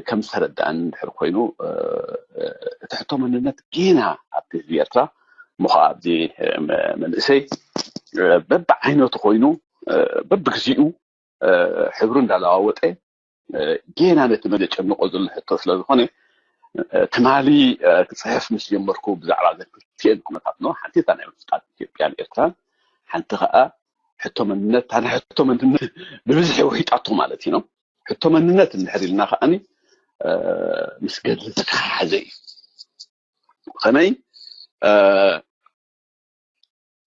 ከም ዝተረዳእን እንድሕር ኮይኑ፣ እቲ ሕቶ መንነት ጌና ኣብቲ ህዝቢ ኤርትራ፣ እሞ ከዓ ኣብዚ መንእሰይ በብዓይነቱ ኮይኑ፣ በብግዚኡ ሕብሩ እንዳለዋወጠ ጌና ነቲ መለ ጨንቆ ዘሎ ሕቶ ስለዝኾነ፣ ትማሊ ክፅሕፍ ምስ ጀመርኩ ብዛዕባ ዘክልቲኤን ኩነታት ነው። ሓንቲ እታ ናይ ምፍጣጥ ኢትዮጵያን ኤርትራን፣ ሓንቲ ከዓ ሕቶ መንነት። እታ ናይ ሕቶ መንነት ብብዝሒ ውሒጣቶ ማለት እዩ ነው። ሕቶ መንነት እንድሕር ኢልና ከዓኒ ምስ ገድሊ ዝተተሓሓዘ እዩ። ከመይ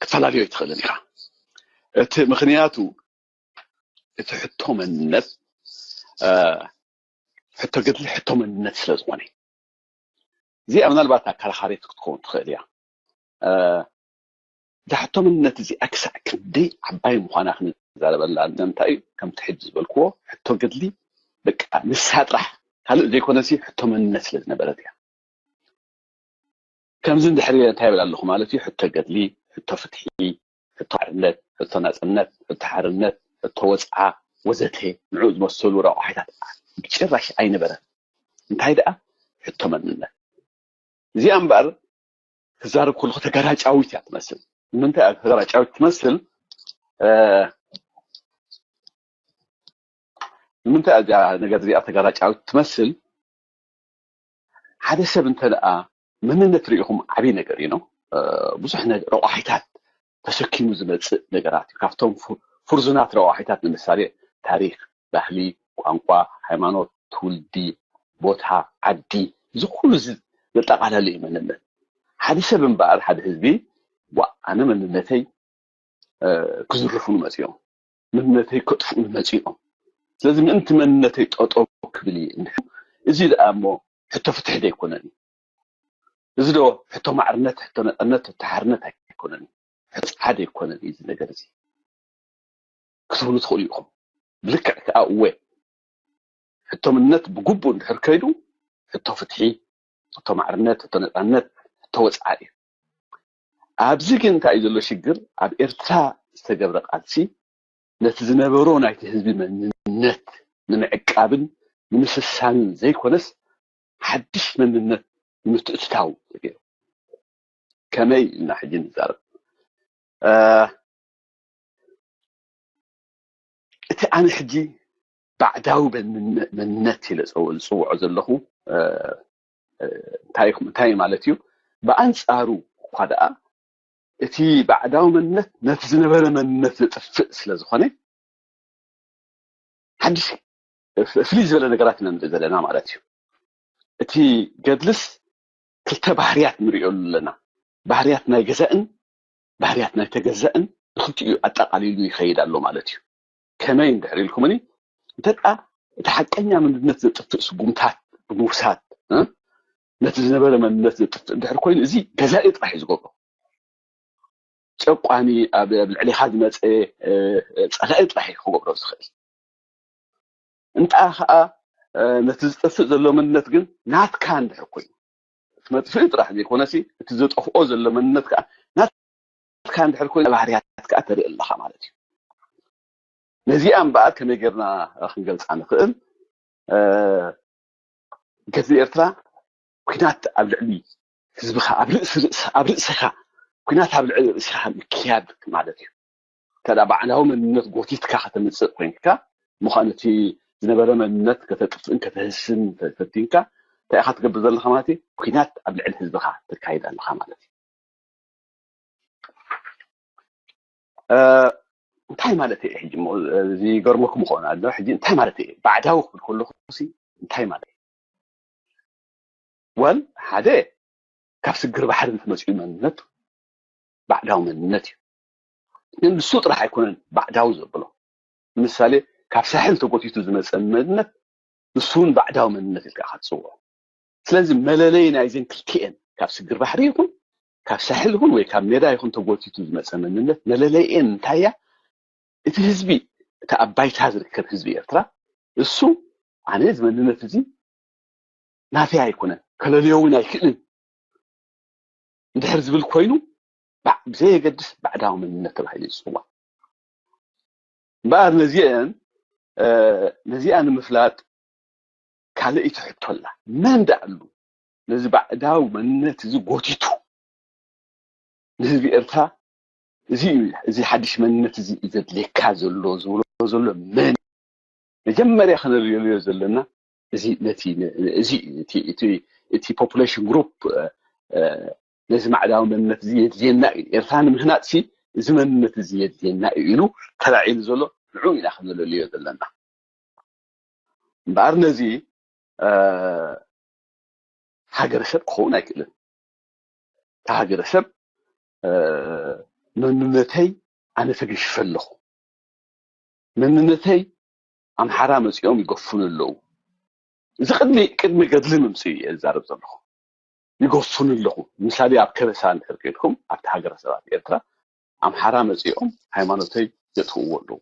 ክትፈላለዮ ኣይትኽእልን ኢኻ። እቲ ምኽንያቱ እቲ ሕቶ መንነት ሕቶ ገድሊ ሕቶ መንነት ስለ ዝኾነ፣ እዚኣ ምናልባት ኣከራኻሪት ክትከውን ትኽእል እያ። እዛ ሕቶ መንነት እዚኣ ክሳዕ ክንደይ ዓባይ ምዃና ክንዛረበላ ኣለና። እንታይ እዩ ከምቲ ሕጂ ዝበልክዎ፣ ሕቶ ገድሊ በቃ ንሳ ጥራሕ ካልእ ዘይኮነሲ ሕቶ መንነት ስለ ዝነበረት እያ። ከምዚ እንድሕር ኢለ እንታይ ይብል ኣለኹ ማለት እዩ? ሕቶ ገድሊ፣ ሕቶ ፍትሒ፣ ሕቶ ሓርነት፣ ሕቶ ናፅነት፣ ሕቶ ሓርነት፣ ሕቶ ወፅዓ ወዘተ ንዑ ዝመሰሉ ረቋሒታት ብጭራሽ ኣይነበረን። እንታይ ደኣ ሕቶ መንነት። እዚኣ እምበኣር ክዛረብ ከለኹ ተጋራጫዊት እያ ትመስል። ንምንታይ እያ ተጋራጫዊት ትመስል? ንምንታይ እዚኣ ነገር እዚኣ ተጋራጫዊት ትመስል? ሓደ ሰብ እንተ ደኣ መንነት ርኢኹም ዓብዪ ነገር እዩ ነው። ብዙሕ ረቋሒታት ተሰኪሙ ዝመፅእ ነገራት እዩ። ካብቶም ፍርዙናት ረቋሒታት ንምሳሌ ታሪክ፣ ባህሊ፣ ቋንቋ፣ ሃይማኖት፣ ትውልዲ፣ ቦታ፣ ዓዲ፣ እዚ ኩሉ ዘጠቓለለ እዩ መንነት። ሓደ ሰብ እምበኣር፣ ሓደ ህዝቢ፣ ዋ ኣነ መንነተይ ክዝርፉ ንመፅኦም፣ መንነተይ ከጥፍኡ ንመፅኦም። ስለዚ ምእንቲ መንነተይ ጠጠው ክብል እዩ። እዚ ደኣ እሞ ሕቶ ፍትሒ ዶ ኣይኮነን? እዚ ዶ ሕቶ ማዕርነት፣ ሕቶ ነፃነት፣ ሕቶ ሓርነት ኣይኮነን? ሕቶ ፀዓድ ኣይኮነን? እዚ ነገር እዚ ክትብሉ ትኽእሉ ኢኹም። ብልክዕ ከዓ እወ፣ ሕቶ መንነት ብግቡእ እንድሕር ከይዱ ሕቶ ፍትሒ፣ ሕቶ ማዕርነት፣ ሕቶ ነፃነት፣ ሕቶ ወፅዓ እዩ። ኣብዚ ግን እንታይ እዩ ዘሎ ሽግር? ኣብ ኤርትራ ዝተገብረ ቃልሲ ነቲ ዝነበሮ ናይቲ ህዝቢ መንነት ንምዕቃብን ንምስሳንን ዘይኮነስ ሓድሽ መንነት ንምትእትታው ተገይሩ። ከመይ ኢልና ሕጂ ንዛረብ? እቲ ኣነ ሕጂ ባዕዳዊ መንነት ኢለ ዝፅውዖ ዘለኹ እንታይ ማለት እዩ? ብኣንፃሩ እኳ ደኣ እቲ ባዕዳዊ መንነት ነቲ ዝነበረ መንነት ዘጥፍእ ስለ ዝኾነ ሓድሽ ፍልይ ዝበለ ነገራት ኢና ንርኢ ዘለና ማለት እዩ። እቲ ገድልስ ክልተ ባህርያት ንሪኦ ኣለና። ባህርያት ናይ ገዛእን ባህርያት ናይ ተገዛእን ንክልቲኡ ኣጠቓሊሉ ይኸይድ ኣሎ ማለት እዩ። ከመይ እንድሕር ኢልኩምኒ እንተጣ እቲ ሓቀኛ መንነት ዘጥፍእ ስጉምታት ብምውሳድ ነቲ ዝነበረ መንነት ዘጥፍእ እንድሕር ኮይኑ እዚ ገዛኢ ጥራሕ እዩ ዝገብሮ። ጨቋኒ ኣብ ልዕሊኻ ዝመፀ ፀላኢ ጥራሕ እዩ ክገብሮ ዝኽእል። እንታ ከዓ ነቲ ዝጠፍእ ዘሎ መንነት ግን ናትካ እንድሕር ኮይኑ እቲ መጥፍኢ ጥራሕ ዘይኮነሲ እቲ ዘጠፍኦ ዘሎ መንነት ከዓ ናትካ እንድሕር ኮይኑ ባህርያት ከዓ ተርኢ ኣለኻ ማለት እዩ። ነዚኣ እምበኣር ከመይ ጌርና ክንገልፃ ንኽእል? ገድሊ ኤርትራ ኩናት ኣብ ልዕሊ ህዝብኻ ኣብ ርእሲ ርእስ ኣብ ርእስኻ ኩናት ኣብ ልዕሊ ርእስኻ ምክያድ ማለት እዩ። እንተ ባዕላዊ መንነት ጎቲትካ ከተምፅእ ኮይንካ ምዃን እቲ ዝነበረ መንነት ከተጥፍእን ከተህስን ፈቲንካ እንታይ ኢኻ ትገብር ዘለኻ ማለት እዩ? ኩናት ኣብ ልዕሊ ህዝብኻ ተካይድ ኣለኻ ማለት እዩ። እንታይ ማለት እየ ሕጂ? እዚ ገርመኩም ይኸውን ኣሎ። ሕጂ እንታይ ማለት እየ? ባዕዳዊ ክብል ከለኹ እንታይ ማለት እዩ? ወል ሓደ ካብ ስግር ባሕሪ ዝመፅኡ መንነት ባዕዳዊ መንነት እዩ። ግን ንሱ ጥራሕ ኣይኮነን ባዕዳዊ ዘብሎ። ንምሳሌ ካብ ሳሕል ተጎቲቱ ዝመፀ መንነት ንሱ እውን ባዕዳዊ መንነት ኢልካ ክትፅውዖ። ስለዚ መለለይ ናይዘን ክልቲኤን ካብ ስግር ባሕሪ ይኹን ካብ ሳሕል ይኹን ወይ ካብ ሜዳ ይኹን ተጎቲቱ ዝመፀ መንነት መለለይኤን እንታይ እያ? እቲ ህዝቢ እቲ ኣብ ባይታ ዝርከብ ህዝቢ ኤርትራ እሱ ኣነ እዚ መንነት እዚ ናተይ ኣይኮነን ከለልዮ እውን ኣይክእልን እንድሕር ዝብል ኮይኑ ብዘየገድስ ባዕዳዊ መንነት ተባሂሉ ይፅዋዕ። እምበኣር ነዚአን ነዚኣ ንምፍላጥ ካልኣይቲ ሕቶ ኣላ። መን ደኣሉ ነዚ ባዕዳዊ መንነት እዚ ጎቲቱ ንህዝቢ ኤርትራ እዚ እዩ፣ እዚ ሓድሽ መንነት እዚ እዩ ዘድልየካ ዘሎ ዝብሎ ዘሎ መን? መጀመርያ ከነልዮ ዘለና እዚ ነቲ እዚ እቲ እቲ እቲ ፖፑሌሽን ግሩፕ ነዚ ማዕዳዊ መንነት እዚ የድልየና እዩ፣ ኤርትራ ንምህናጽ ሲ እዚ መንነት እዚ የድልየና እዩ ኢሉ ተላዒሉ ዘሎ ንዑ ኢና ከነለልዮ ዘለና። እምበኣር ነዚ ሃገረሰብ ክኸውን ኣይክእልን። እታ ሃገረሰብ መንነተይ ኣነ ተገሽፈ ኣለኹ፣ መንነተይ ኣምሓራ መፂኦም ይገፉን ኣለዉ። እዚ ቅድሚ ቅድሚ ገድሊ ምምፅኡ እየ ዝዛረብ ዘለኹ። ይገፉን ኣለኹ። ምሳሌ ኣብ ከበሳ እንድሕር ከይድኩም ኣብቲ ሃገረሰባት ኤርትራ ኣምሓራ መፂኦም ሃይማኖተይ የጥፍእዎ ኣለዉ።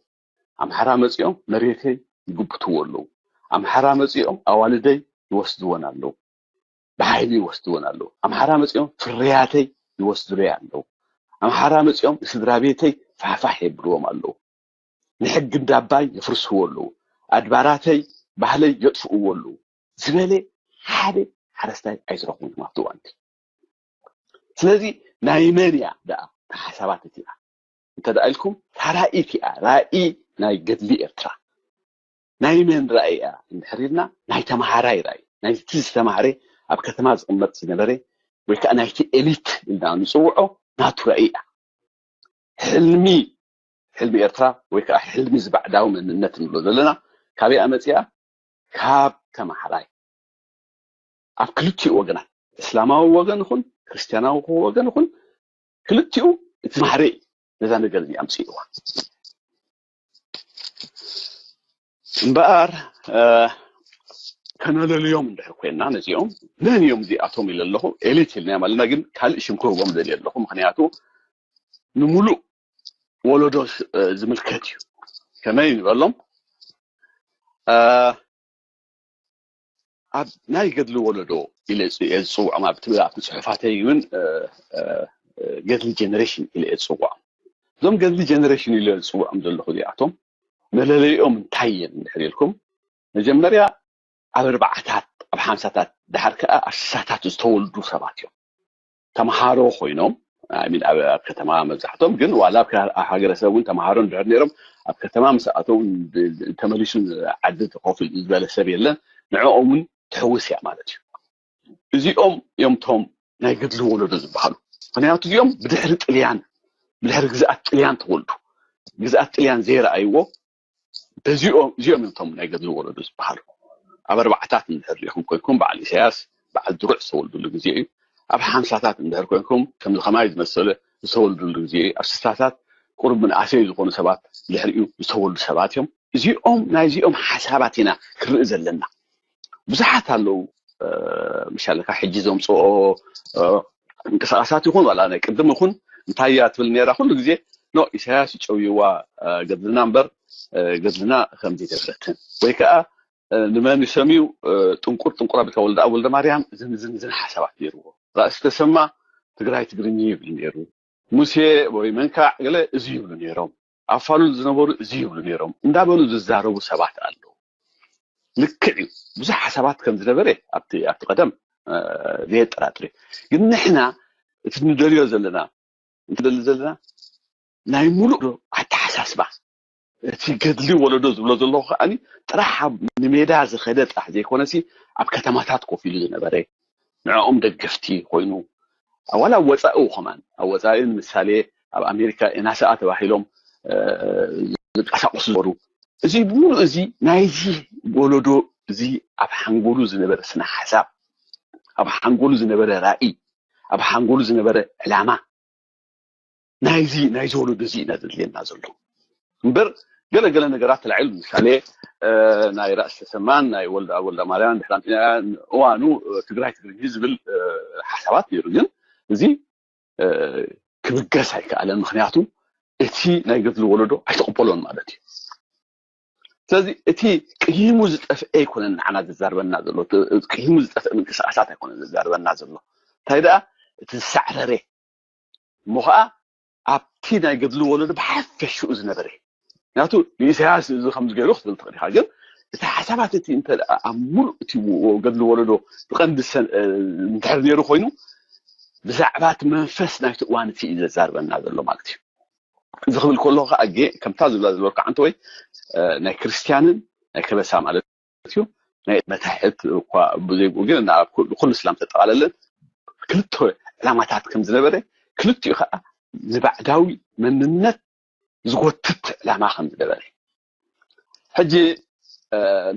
ኣምሓራ መፂኦም መሬተይ ይግብትዎ ኣለዉ። ኣምሓራ መፂኦም ኣዋልደይ ይወስድወን ኣለዉ። ብሓይሊ ይወስድወን ኣለዉ። ኣምሓራ መፂኦም ፍርያተይ ይወስዱለይ ኣለዉ። ኣምሓራ መፂኦም ንስድራ ቤተይ ፋሕፋሕ የብልዎም ኣለዉ። ንሕጊ እንዳባይ የፍርስዎ ኣለዉ። ኣድባራተይ ባህለይ የጥፍእዎ ኣለዉ ዝበለ ሓደ ሓረስታይ ኣይትረኽቡን ኢኹም ኣብቲ እዋን። ስለዚ ናይ መን እያ ደኣ ሓሳባት እቲኣ እንተ ደኣ ኢልኩም፣ እታ ራእይ እቲኣ ራእይ ናይ ገድሊ ኤርትራ ናይ መን ራእይ እያ እንድሕር ኢልና፣ ናይ ተምሃራይ ራእይ፣ ናይቲ ዝተማህረ ኣብ ከተማ ዝቕመጥ ዝነበረ ወይ ከዓ ናይቲ ኤሊት ኢልና ንፅውዖ ናቱ ራእይ እያ። ሕልሚ ሕልሚ ኤርትራ ወይ ከዓ ሕልሚ ዝባዕዳዊ መንነት ንብሎ ዘለና ካበይ መፂኣ? ካብ ተምሃራይ ኣብ ክልቲኡ ወገናት እስላማዊ ወገን ይኹን ክርስትያናዊ ወገን ይኹን ክልቲኡ እቲ ማህረ እዩ ነዛ ነገር እዚ ኣምፅእዋ። እምበኣር ከነለልዮም እንድሕር ኮይና ነዚኦም መን እዮም እዚኣቶም ኢለ ኣለኹ። ኤሊት ኢልናዮም ኣለና፣ ግን ካልእ ሽም ክህቦም ደልየ ኣለኹ። ምክንያቱ ንምሉእ ወለዶ ዝምልከት እዩ። ከመይ ንበሎም? ኣብ ናይ ገድሊ ወለዶ ኢለ እየ ዝፅውዖም። ኣብቲ ኣብቲ ፅሑፋተይ እውን ገድሊ ጀነሬሽን ኢለ እየ ዝፅውዖም። እዞም ገድሊ ጀነሬሽን ኢለ ዝፅውዖም ዘለኹ እዚኣቶም መለለይኦም እንታይ እየን እንድሕር ኢልኩም፣ መጀመርያ ኣብ ኣርባዓታት ኣብ ሓምሳታት ድሓር ከዓ ኣብ ስሳታት ዝተወልዱ ሰባት እዮም። ተምሃሮ ኮይኖም ኣብ ከተማ መብዛሕቶም ግን ዋላ ኣብ ሃገረሰብ እውን ተምሃሮ እንድሕር ነይሮም ኣብ ከተማ ምስ ኣተው ተመሊሱ ዓዲ ተኸፊሉ ዝበለ ሰብ የለን። ንዕኦም እውን ትሕውስ እያ ማለት እዩ። እዚኦም እዮም ቶም ናይ ገድሊ ወለዶ ዝበሃሉ። ምክንያቱ እዚኦም ብድሕሪ ጥልያን ብድሕሪ ግዝኣት ጥልያን ተወልዱ። ግዝኣት ጥልያን ዘይረኣይዎ በዚኦም እዚኦም እዮም እቶም ናይ ገድሊ ወለዶ ዝበሃሉ። ኣብ ኣርባዕታት እንድሕር ሪኢኹም ኮይንኩም በዓል ኢሳያስ በዓል ድሩዕ ዝተወልዱሉ ግዜ እዩ። ኣብ ሓምሳታት እንድሕር ኮይንኩም ከምዚ ከማይ ዝመሰለ ዝተወልዱሉ ግዜ እዩ። ኣብ ስሳታት ቁሩብ ምንኣሰይ ዝኾኑ ሰባት ድሕሪኡ ዝተወልዱ ሰባት እዮም። እዚኦም ናይዚኦም ሓሳባት ኢና ክርኢ ዘለና። ብዙሓት ኣለዉ ምሻለካ ሕጂ ዘምፅኦ ምንቅስቃሳት ይኹን ዋላ ናይ ቅድም ይኹን እንታይ እያ ትብል ነራ ኩሉ ግዜ ኖ ኢሳያስ ይጨውይዋ ገድልና እምበር ገድልና ከም ዘይገበረትን ወይ ከዓ ንመን ይሰምዩ ጥንቁር ጥንቁር ኣቢልካ ወልደኣብ ወልደማርያም እዝን እዝን እዝን ሓሳባት ነይርዎ። ራእሲ ተሰማ ትግራይ ትግርኛ ይብል ነይሩ። ሙሴ ወይ መንካዕ ገለ እዚ ይብሉ ነይሮም። ኣብ ፋሉል ዝነበሩ እዚ ይብሉ ነይሮም እንዳበሉ ዝዛረቡ ሰባት ኣለዉ። ልክዕ እዩ ብዙሕ ሓሳባት ከም ዝነበረ ኣብቲ ኣብቲ ቀደም ዘየጠራጥር እዩ። ግን ንሕና እቲ ንደልዮ ዘለና እንትደሊ ዘለና ናይ ሙሉእ ኣተሓሳስባ እቲ ገድሊ ወለዶ ዝብሎ ዘለኹ ከዓኒ ጥራሕ ንሜዳ ዝኸደ ጥራሕ ዘይኮነሲ ኣብ ከተማታት ኮፍ ኢሉ ዝነበረ ንዕኦም ደገፍቲ ኮይኑ ዋላ ኣብ ወፃኢ ከማን ኣብ ወፃኢ ምሳሌ ኣብ ኣሜሪካ ኤናሰኣ ተባሂሎም ዝንቀሳቀሱ ዝበሩ እዚ ብምሉእ እዚ ናይዚ ወለዶ እዚ ኣብ ሓንጎሉ ዝነበረ ስነ ሓሳብ ኣብ ሓንጎሉ ዝነበረ ራእይ ኣብ ሓንጎሉ ዝነበረ ዕላማ ናይዚ ናይዚ ወለዶ እዚ ኢና ዘድልየና ዘሎ እምበር ገለገለ ነገራት ተላዒሉ ምሳሌ ናይ ራእሲ ተሰማን ናይ ወልዳ ወልዳ ማርያም ድሕራን እዋኑ ትግራይ ትግርኝ ዝብል ሓሳባት ነይሩ ግን እዚ ክብገስ ኣይከኣለን ምክንያቱ እቲ ናይ ገድሊ ወለዶ ኣይተቕበሎን ማለት እዩ ስለዚ እቲ ቅሂሙ ዝጠፍአ ኣይኮነን ንዓና ዘዛርበና ዘሎ ቅሂሙ ዝጠፍአ ምንቅስቃሳት ኣይኮነን ዘዛርበና ዘሎ እንታይ ደኣ እቲ ዝሳዕረረ እሞ ከዓ ኣብቲ ናይ ገድሊ ወለዶ ብሓፈሽኡ ዝነበረ ምክንያቱ ንኢሳያስ እዚ ከም ዝገይሩ ክትብል ትኽእል ኢኻ ግን እቲ ሓሳባት እቲ እንተ ደኣ ኣብ ሙሉእ እቲ ገድሊ ወለዶ ብቐንዲ ሰ- እንድሕር ነይሩ ኮይኑ፣ ብዛዕባ እቲ መንፈስ ናይቲ እዋን እቲ እዩ ዘዛርበና ዘሎ ማለት እዩ። እዚ ክብል ከለኹ ከዓ ጌ ከምታ ዝብላ ዝበልኩ ዓንተ ወይ ናይ ክርስትያንን ናይ ከበሳ ማለት እዩ። ናይ መታሕት እኳ ብዘይብኡ ግን ኩሉ ስላም ተጠቓለለን ክልተ ዕላማታት ከም ዝነበረ፣ ክልቲኡ ከዓ ንባዕዳዊ መንነት ዝጎትት ዕላማ ከም ዝነበረ። ሕጂ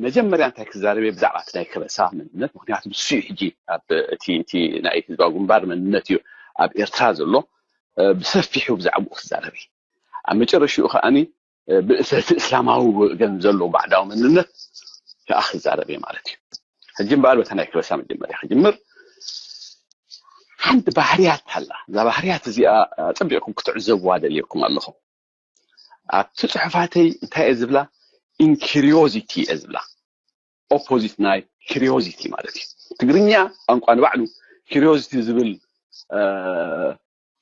መጀመርያ እንታይ ክዛረበ ብዛዕባ እቲ ናይ ከበሳ መንነት፣ ምክንያቱ ንሱ እዩ ሕጂ ኣብ እቲ ናይ ህዝባዊ ግንባር መንነት እዩ ኣብ ኤርትራ ዘሎ። ብሰፊሑ ብዛዕባኡ ክዛረብ፣ ኣብ መጨረሽኡ ከዓኒ ብእሰቲ እስላማዊ ወገን ዘሎ ባዕዳዊ መንነት ከዓ ክዛረብ ማለት እዩ። ሕጂ እምበኣር በታ ናይ ከበሳ መጀመርያ ክጅምር። ሓንቲ ባህርያት ኣላ። እዛ ባህርያት እዚኣ ኣጸቢቕኩም ክትዕዘብዋ ደልየኩም ኣለኹ። ኣብቲ ጽሑፋተይ እንታይ እየ ዝብላ? ኢንኪሪዮዚቲ እየ ዝብላ። ኦፖዚት ናይ ኪሪዮዚቲ ማለት እዩ። ትግርኛ ቋንቋ ንባዕሉ ኪሪዮዚቲ ዝብል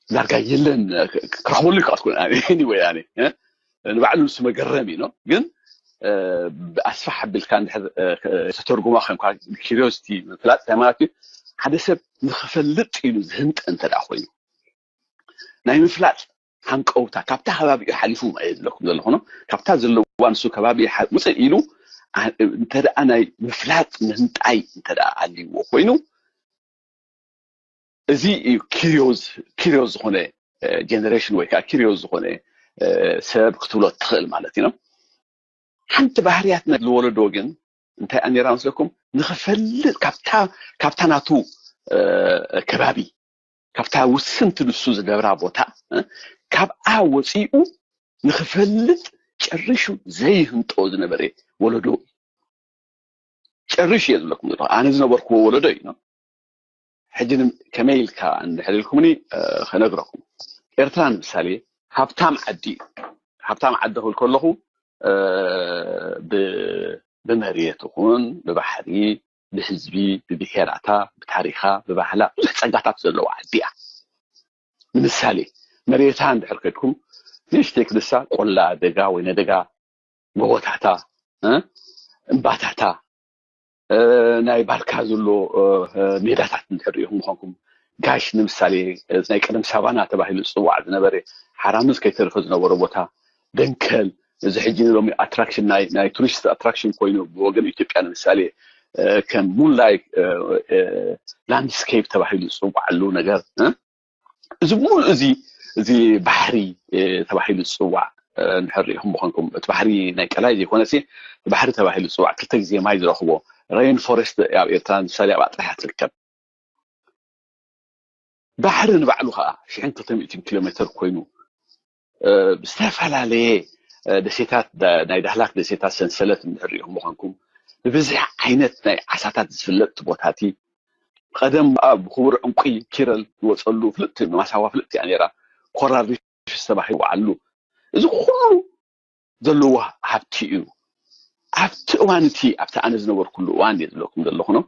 ዳርጋ የለን፣ ክረኽበሉ ይከኣልኩ። ኒወይ ኣነ ንባዕሉ ንሱ መገረም እዩ። ግን ኣስፋሕ ኣቢልካ እንድሕር ተተርጉማ ኮንካ፣ ኪሪዮሲቲ ምፍላጥ እንታይ ማለት እዩ? ሓደ ሰብ ንክፈልጥ ኢሉ ዝህንጠ እንተ ደኣ ኮይኑ፣ ናይ ምፍላጥ ሃንቀውታ ካብታ ከባቢኡ ሓሊፉ ማለት ዝለኩም ዘለኹ ነው። ካብታ ዘለዋ ንሱ ከባቢ ውፅእ ኢሉ እንተ ደኣ ናይ ምፍላጥ ምህንጣይ እንተ ደኣ ኣልይዎ ኮይኑ፣ እዚ እዩ ኪሪዮዝ ኪሪዮዝ ዝኾነ ጀነሬሽን ወይ ከዓ ኪሪዮዝ ዝኾነ ሰብ ክትብሎ ትኽእል ማለት እዩ። ሓንቲ ባህርያት ናይ ወለዶ ግን እንታይ ኣኒራ መስለኩም? ንክፈልጥ ካብታ ናቱ ከባቢ፣ ካብታ ውስንቲ ንሱ ዝነብራ ቦታ፣ ካብኣ ወፂኡ ንክፈልጥ ጨሪሹ ዘይህንጦ ዝነበረ ወለዶ። ጨሪሹ እየ ዝብለኩም ዘለኹ፣ ኣነ ዝነበርኩዎ ወለዶ እዩ። ሕጂ ከመይ ኢልካ እንድሕር ኢልኩምኒ፣ ከነግረኩም። ኤርትራ ንምሳሌ ሃብታም ዓዲ እዩ። ሃብታም ዓዲ ክብል ከለኹ ብመሬት ይኹን ብባሕሪ፣ ብህዝቢ፣ ብብሄራታ፣ ብታሪኻ፣ ብባህላ ብዙሕ ፀጋታት ዘለዋ ዓዲ እያ። ንምሳሌ መሬታ እንድሕር ከድኩም ንእሽተይ ክልሳ ቆላ ደጋ ወይ ነደጋ ጎቦታታ፣ እምባታታ፣ ናይ ባርካ ዘሎ ሜዳታት እንድሕር ሪኢኹም ምዃንኩም፣ ጋሽ ንምሳሌ ናይ ቀደም ሳቫና ተባሂሉ ዝፅዋዕ ዝነበረ ሓራምዝ ከይተረፈ ዝነበሮ ቦታ፣ ደንከል፣ እዚ ሕጂ ንሎሚ ኣትራክሽን ናይ ቱሪስት ኣትራክሽን ኮይኑ ብወገን ኢትዮጵያ ንምሳሌ ከም ሙንላይ ላንድስኬፕ ተባሂሉ ዝፅዋዓሉ ነገር፣ እዚ ሙሉ እዚ እዚ ባሕሪ ተባሂሉ ዝፅዋዕ እንድሕር ሪኢኹም ምዃንኩም፣ እቲ ባሕሪ ናይ ቀላይ ዘይኮነሲ ባሕሪ ተባሂሉ ዝፅዋዕ፣ ክልተ ግዜ ማይ ዝረኽቦ ሬን ፎረስት ኣብ ኤርትራ ንምሳሌ ኣብኣ ጥራሕ ትርከብ። ባሕሪ ንባዕሉ ከዓ ሽሕን ክልተ ሚእትን ኪሎ ሜትር ኮይኑ ብዝተፈላለየ ደሴታት፣ ናይ ዳህላክ ደሴታት ሰንሰለት እንድሕር ሪኢኹም ምዃንኩም፣ ብብዝሒ ዓይነት ናይ ዓሳታት ዝፍለጥ ቦታቲ፣ ቀደም ብክቡር ዕንቁ ኪረል ዝወፀሉ ፍልጥቲ ማሳዋ ፍልጥቲ እያ ነይራ። ኮራል ሪፍስ ተባሂሉ ይወዓሉ። እዚ ኩሉ ዘለዎ ሃብቲ እዩ። ኣብቲ እዋን እቲ ኣብቲ ኣነ ዝነበርኩሉ እዋን እየ ዝብለኩም ዘለኹ ነው።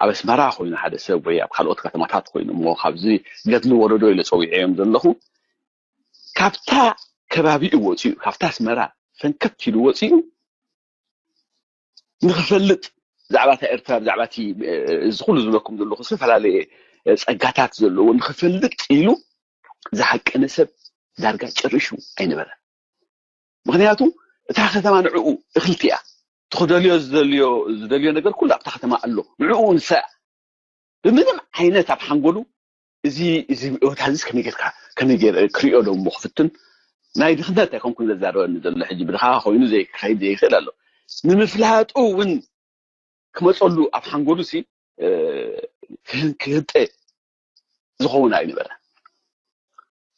ኣብ ኣስመራ ኮይኑ ሓደ ሰብ ወይ ኣብ ካልኦት ከተማታት ኮይኑ እሞ ካብዚ ገድሊ ወለዶ ኢለ ፀዊዐዮም ዘለኹ፣ ካብታ ከባቢኡ ወፂኡ፣ ካብታ ኣስመራ ፈንከት ኢሉ ወፂኡ ንክፈልጥ ብዛዕባ እታ ኤርትራ፣ ብዛዕባ እቲ እዚ ኩሉ ዝብለኩም ዘለኹ ዝተፈላለየ ፀጋታት ዘለዎ ንክፈልጥ ኢሉ ዝሃቀነ ሰብ ዳርጋ ጨሪሹ ኣይነበረን። ምክንያቱ እታ ከተማ ንዕኡ እክልቲ እያ። ትክደልዮ ዝደልዮ ዝደልዮ ነገር ኩሉ ኣብታ ከተማ ኣሎ። ንዕኡ ንሳ እያ። ብምንም ዓይነት ኣብ ሓንጎሉ እዚ እዚ ቦታ እዚ ከመይ ጌርካ ከመይ ጌር ክሪኦ ዶ እሞ ክፍትን፣ ናይ ድኽነት ኣይኮንኩን ዘዛረበኒ ዘሎ። ሕጂ ብድኻ ኮይኑ ዘይክኸይድ ዘይክእል ኣሎ። ንምፍላጡ እውን ክመፀሉ ኣብ ሓንጎሉ ሲ ክህንጠ ዝኸውን ኣይነበረ።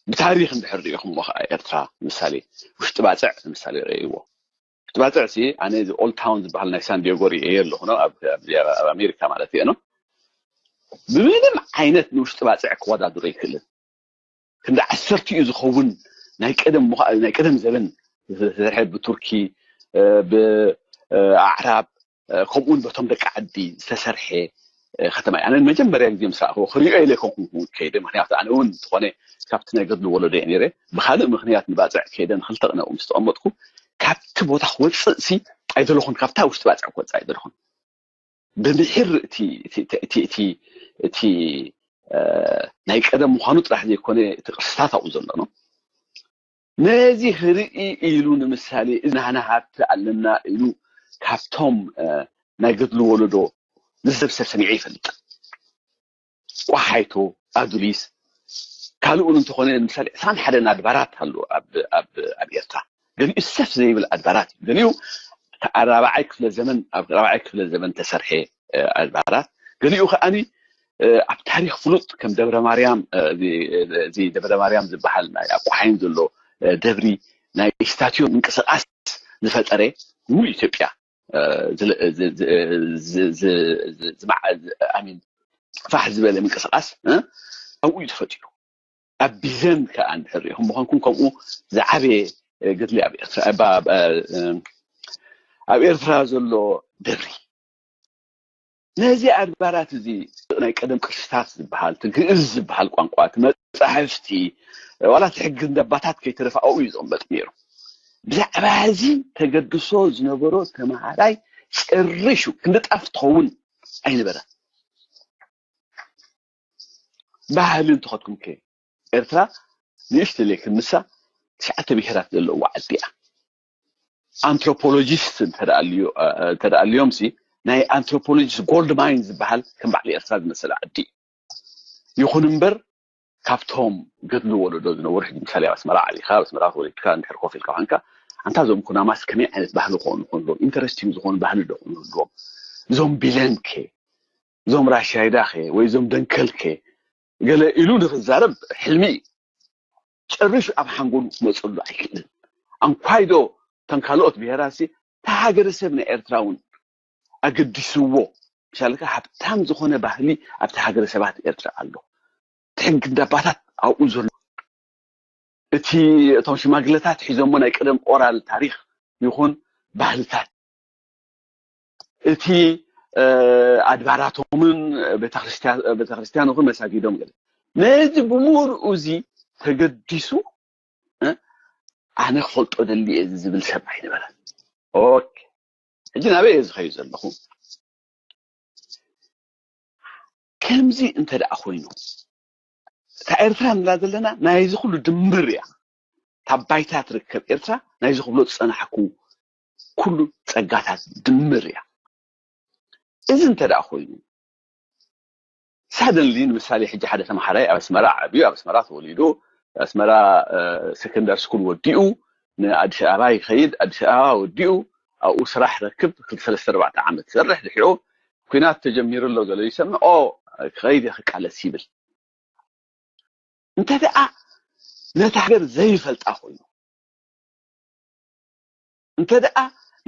ብታሪክ እንድሕር ሪኢኹሞ ከዓ ኤርትራ ምሳሌ ውሽጢ ባፅዕ ምሳሌ ረእይዎ። ውሽጢ ባፅዕ ሲ ኣነ እዚ ኦልድ ታውን ዝበሃል ናይ ሳንዲዮጎ ሪኤዮ ኣለኹ ነው፣ ኣብ ኣብ ኣሜሪካ ማለት እየ ነው። ብምንም ዓይነት ንውሽጢ ባፅዕ ክወዳድሮ ኣይክእልን። ክንዲ ዓሰርቲኡ ዝኸውን ናይ ቀደም ምዃ- ናይ ቀደም ዘበን ዝተሰርሐ ብቱርኪ ብኣዕራብ ከምኡውን በቶም ደቂ ዓዲ ዝተሰርሐ ከተማ እዩ። ኣነ መጀመርያ ግዜ ምስ ረኣኹዎ ክሪኦ ኢለ ኮንኩ ከይደ፣ ምክንያቱ ኣነ እውን ዝኾነ ካብቲ ናይ ገድሊ ወለዶ እየ ነይረ። ብካልእ ምክንያት ንባፅዕ ከይደ ንክልተ ቅነ ምስ ተቐመጥኩ ካብቲ ቦታ ክወፅእ ሲ ኣይደለኹን፣ ካብታ ውሽጢ ባፅዕ ክወፅእ ኣይደለኹን። ብምሒር እቲ ናይ ቀደም ምዃኑ ጥራሕ ዘይኮነ፣ እቲ ቅርስታት ኣብኡ ዘሎ ነው። ነዚ ክርኢ ኢሉ፣ ንምሳሌ፣ እዚ ናህና ሃብቲ ኣለና ኢሉ ካብቶም ናይ ገድሊ ወለዶ ንሰብሰብ ሰሚዐ ይፈልጥ። ቋሓይቶ፣ ኣዱሊስ፣ ካልእ እውን እንተኾነ፣ ንምሳሌ፣ ዕስራን ሓደን ኣድባራት ኣሎ ኣብ ኤርትራ። ገሊኡ ሰፍ ዘይብል ኣድባራት እዩ። ገሊኡ ኣራብዓይ ክፍለ ዘመን፣ ኣብ ራብዓይ ክፍለ ዘመን ተሰርሐ ኣድባራት፣ ገሊኡ ከዓኒ ኣብ ታሪኽ ፍሉጥ ከም ደብረ ማርያም፣ እዚ ደብረ ማርያም ዝበሃል ናይ ኣቋሓይን ዘሎ ደብሪ ናይ ስታትዮ ምንቅስቃስ ዝፈጠረ፣ ሙሉ ኢትዮጵያ ፋሕ ዝበለ ምንቅስቃስ ኣብኡ እዩ ተፈጢሩ። ኣብ ቢዘን ከዓ እንድሕር ሪኢኹም ምዃንኩም ከምኡ ዝዓበየ ገድሊ ኣብ ኤርትራ ኣብ ኤርትራ ዘሎ ደብሪ። ነዚ ኣድባራት እዚ ናይ ቀደም ቅርስታት ዝበሃል፣ እቲ ግእዝ ዝበሃል ቋንቋ፣ እቲ መጻሕፍቲ፣ ዋላ እቲ ሕጊ እንዳባታት ከይተረፈ ኣብኡ እዩ ዝቕመጥ ነይሩ። ብዛዕባ እዚ ተገድሶ ዝነበሮ ተምሃራይ ጨሪሹ ክንዲ ጣፍ ትኸውን ኣይነበረ። ባህሊ እንተኸድኩም ከ ኤርትራ ንእሽተለይ ክንሳ ትሽዓተ ብሄራት ዘለዋ ዓዲ እያ። ኣንትሮፖሎጂስት እንተደኣልዮም ሲ ናይ ኣንትሮፖሎጂስት ጎልድ ማይን ዝበሃል ከም ባዕሊ ኤርትራ ዝመሰለ ዓዲ እዩ። ይኹን እምበር ካብቶም ገድሊ ወለዶ ዝነበሩ ሕጂ ምሳሌ ኣብ ኣስመራ ዓቢኻ ኣብ ኣስመራ ተወሊድካ እንድሕር ኮፍ ኢልካ ኮንካ ኣንታ እዞም ኩናማስ ከመይ ዓይነት ባህሊ ክኾኑ ክኾንዎም ኢንተረስቲንግ ዝኾኑ ባህሊ ዶ ክኾኑ ክህልዎም እዞም ቢለን ከ እዞም ራሻይዳ ከ ወይ እዞም ደንከል ከ ገለ ኢሉ ንክዛረብ ሕልሚ እዩ። ጨሪሹ ኣብ ሓንጎሉ ክመፀሉ ኣይክእልን። ኣንኳይዶ ተን ካልኦት ብሄራሲ ተሃገረሰብ ናይ ኤርትራ እውን ኣገዲስዎ ምሻልካ ሃብታም ዝኾነ ባህሊ ኣብቲ ሃገረሰባት ኤርትራ ኣሎ። ትሕግንዳባታት ኣብኡ ዘሎ እቲ እቶም ሽማግለታት ሒዞሞ ናይ ቀደም ኦራል ታሪክ ይኹን ባህልታት እቲ ኣድባራቶምን ቤተክርስትያን ይኹን መሳጊዶም ገለ ነዚ ብምሉኡ እዚ ተገዲሱ ኣነ ክፈልጦ ደሊ እየ ዝብል ሰብ ኣይነበረን። ኦኬ ሕጂ ናበይ እየ ዝኸዩ ዘለኹ? ከምዚ እንተ ደኣ ኮይኑ እታ ኤርትራ ንላ ዘለና ናይዚ ኩሉ ድምር እያ። ካብ ባይታ ትርከብ ኤርትራ ናይዚ ክብሎ ዝጸናሕኩ ኩሉ ጸጋታት ድምር እያ። እዚ እንተ ደኣ ኮይኑ ሳደንሊ ንምሳሌ ሕጂ ሓደ ተምሃራይ ኣብ ኣስመራ ዓብዩ ኣብ ኣስመራ ተወሊዱ ኣስመራ ሰከንዳሪ ስኩል ወዲኡ ንኣዲስ ኣበባ ይኸይድ ኣዲስ ኣበባ ወዲኡ ኣብኡ ስራሕ ረክብ ክልተ ሰለስተ ኣርባዕተ ዓመት ዝሰርሕ ድሕሪኡ ኩናት ተጀሚሩ ኣሎ ገለ ይሰምዕ ኦ ክኸይድ ክቃለስ ይብል እንተ ደኣ ነታ ሃገር ዘይፈልጣ ኮይኑ እንተ ደኣ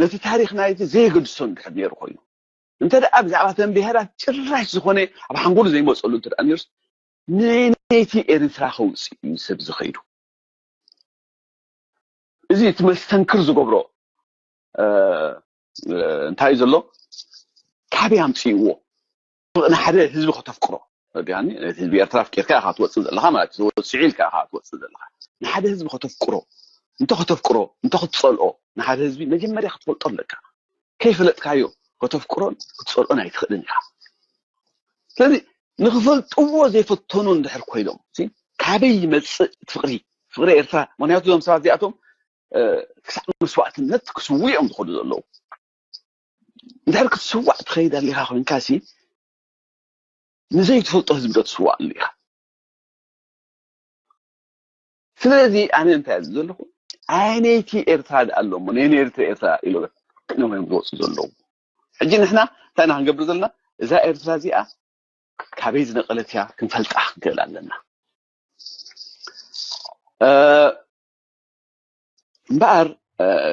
ነቲ ታሪኽ ናይቲ ዘየገድሶ እንድሕር ነይሩ ኮይኑ እንተ ደኣ ብዛዕባ ተን ብሄራት ጭራሽ ዝኾነ ኣብ ሓንጎሉ ዘይመፀሉ እንተ ደኣ ነይሩስ ነየነይቲ ኤርትራ ከውፅእ እዩ ሰብ ዝኸይዱ እዚ እቲ መስተንክር ዝገብሮ እንታይ እዩ ዘሎ ካበይ ኣምፅእዎ ንሓደ ህዝቢ ከተፍቅሮ ህዝቢ ኤርትራ ኣፍቂርካ ኢኻ ትወፅእ ዘለኻ ማለት እዩ ወፅዑ ኢልካ ኢኻ ትወፅእ ዘለኻ ንሓደ ህዝቢ ከተፍቅሮ እንተ ከተፍቅሮ እንተ ክትፀልኦ ንሓደ ህዝቢ መጀመርያ ክትፈልጦ ኣለካ ከይፈለጥካዮ ከተፍቅሮን ክትፀልኦን ኣይትኽእልን ኢኻ ስለዚ ንክፈልጥዎ ዘይፈተኑ እንድሕር ኮይኖም ካበይ ይመፅእ ፍቅሪ ፍቅሪ ኤርትራ ምክንያቱ እዞም ሰባት እዚኣቶም ክሳዕ መስዋእትነት ክስውኡ እዮም ዝኸዱ ዘለዉ እንድሕር ክትስዋእ ትኸይድ ኣሊኻ ኮይንካ ሲ ንዘይትፈልጦ ህዝቢ ዶ ትስዋእ ኣሉ ኢኻ ስለዚ ኣነ እንታይ እየ ዘለኹ ኣነይቲ ኤርትራ ደኣ ኣሎ እሞ ነየነይቲ ኤርትራ ኢሎም እዮም ዝወፁ ዘለዉ ሕጂ ንሕና እንታይ ኢና ክንገብር ዘለና እዛ ኤርትራ እዚኣ ካበይ ዝነቐለት እያ ክንፈልጣ ክንክእል ኣለና እምበኣር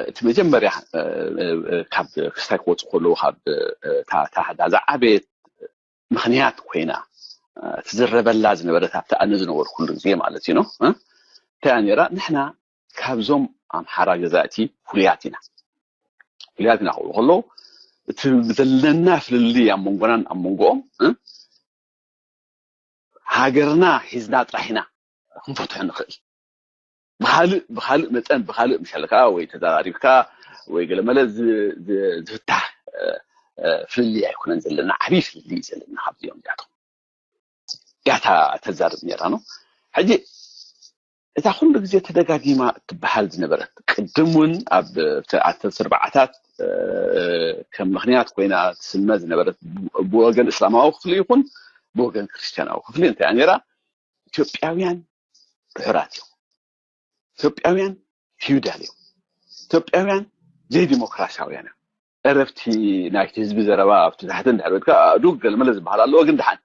እቲ መጀመርያ ካብ ክስታይ ክወፁ ከለዉ ካብ እታ ዝዓበየት ምኽንያት ኮይና ትዝረበላ ዝነበረት ኣብቲ ኣነ ዝነበርኩሉ ግዜ ማለት እዩ እንታይ እያ ነራ ንሕና ካብዞም ኣምሓራ ገዛእቲ ፍሉያት ኢና ፍሉያት ኢና ክብሉ ከለዉ እቲ ዘለና ፍልልይ ኣብ መንጎናን ኣብ መንጎኦም ሃገርና ሒዝና ጥራሕ ኢና ክንፈትሖ ንኽእል ብካልእ ብካልእ መጠን ብካልእ ምሸልካ ወይ ተዘራሪብካ ወይ ገለመለ ዝፍታሕ ፍልልይ ኣይኮነን ዘለና፣ ዓብዪ ፍልልይ እዩ ዘለና ካብዚኦም እዚኣቶም። ያታ ተዛርብ ነራ ነው። ሕጂ እታ ኩሉ ግዜ ተደጋጊማ እትበሃል ዝነበረት፣ ቅድም እውን ኣብ ዓሰርተ ኣርባዓታት ከም ምኽንያት ኮይና ትስመ ዝነበረት፣ ብወገን እስላማዊ ክፍሊ ይኹን ብወገን ክርስትያናዊ ክፍሊ እንታይ ነራ፣ ኢትዮጵያውያን ድሑራት እዮም፣ ኢትዮጵያውያን ፊውዳል እዮም፣ ኢትዮጵያውያን ዘይዲሞክራሲያውያን እዮም። ዕረፍቲ ናይቲ ህዝቢ ዘረባ ኣብቲ ታሕቲ እንድሕር በልካ ኣእዱግ ገለመለ ዝበሃል ኣለዎ፣ ግን ደሓን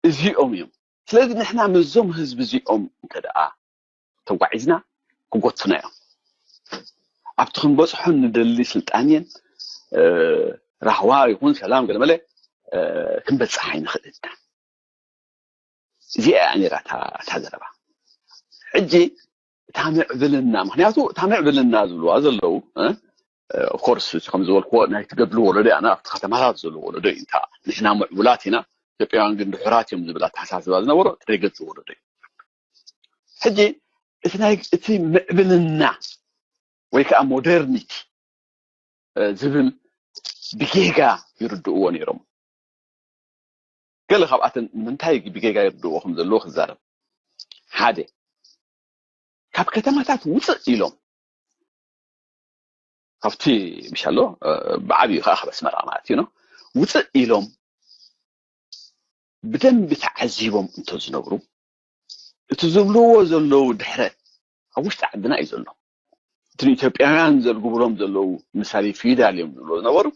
እዚኦም እዮም። ስለዚ ንሕና ምስዞም ህዝቢ እዚኦም እንተ ደኣ ተጓዒዝና ክጎቱና እዮም። ኣብቲ ክንበፅሖ ንደሊ ስልጣን እየን ራህዋ ይኹን ሰላም ገለመለ ክንበፅሕ ኣይንኽእል ኢና። እዚኣ እያ ነይራ እታ ዘረባ። ሕጂ እታ ምዕብልና፣ ምክንያቱ እታ ምዕብልና ዝብልዋ ዘለዉ ኦፍኮርስ እቲ ከም ዝበልክዎ ናይ ትገድሉ ወለዶ ኣና ኣብቲ ከተማታት ዘለዉ ወለዶ እዩ። ንሕና ምዕቡላት ኢና፣ ኢትዮጵያውያን ግን ድሑራት እዮም ዝብል ኣተሓሳስባ ዝነበሮ ትደይ ገድሉ ወለዶ እዩ። ሕጂ እቲ ናይ እቲ ምዕብልና ወይ ከዓ ሞደርኒቲ ዝብል ብጌጋ ይርድእዎ ነይሮም። ገለ ካብኣተን ንምንታይ ብጌጋ ይርድእዎ ከም ዘለዎ ክዛረብ። ሓደ፣ ካብ ከተማታት ውፅእ ኢሎም ካብቲ ምሻሎ ብዓብዩ ከዓ ካብ ኣስመራ ማለት እዩ ውፅእ ኢሎም ብደንቢ ተዓዚቦም እንተዝነብሩ እቲ ዝብልዎ ዘለዉ ድሕረት ኣብ ውሽጢ ዓድና እዩ ዘሎ። እቲ ንኢትዮጵያውያን ዘልግብሎም ዘለዉ ምሳሌ ፊውዳል እዮም ዝብልዎ ዝነበሩ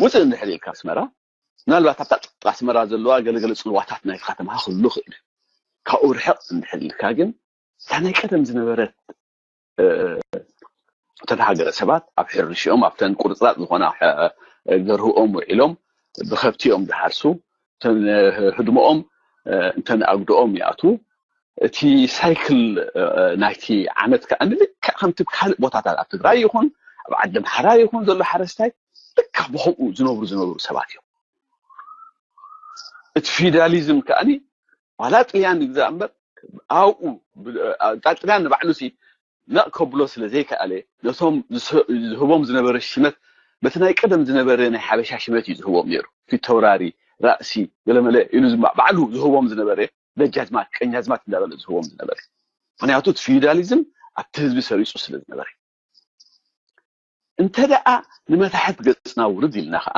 ውፅእ እንድሕር ኢልካ ኣስመራ ምናልባት ኣብታ ጥቃ ኣስመራ ዘለዋ ገለገለ ፅልዋታት ናይ ከተማ ክህሉ ይኽእል። ካብኡ ርሕቕ እንድሕር ኢልካ ግን እታ ናይ ቀደም ዝነበረት ተተሃገረ ሰባት ኣብ ሕርሽኦም ኣብተን ቁርፅራፅ ዝኾና ገርህኦም ውዒሎም ብከብቲ እዮም ዝሓርሱ። እተን ህድሞኦም እንተን ኣጉድኦም ይኣትዉ። እቲ ሳይክል ናይቲ ዓመት ከዓ ንልክዕ ከምቲ ካልእ ቦታታት ኣብ ትግራይ ይኹን ኣብ ዓዲ ኣምሓራ ይኹን ዘሎ ሓረስታይ ልክዕ ብከምኡ ዝነብሩ ዝነብሩ ሰባት እዮም። እቲ ፊውዳሊዝም ከዓኒ ዋላ ጥልያን ይግዛእ እምበር ኣብኡ ጣልጥልያን ንባዕሉ ሲ ነቕ ከብሎ ስለ ዘይከኣለ ነቶም ዝህቦም ዝነበረ ሽመት በቲ ናይ ቀደም ዝነበረ ናይ ሓበሻ ሽመት እዩ ዝህቦም ነይሩ። ፊተውራሪ፣ ራእሲ፣ ገለመለ ኢሉ ባዕሉ ዝህቦም ዝነበረ ደጃዝማት፣ ቀኛዝማት እንዳበለ ዝህቦም ዝነበረ። ምክንያቱ እቲ ፊውዳሊዝም ኣብቲ ህዝቢ ሰሪፁ ስለ ዝነበረ። እንተ ደኣ ንመታሕት ገፅና ውርድ ኢልና ከዓ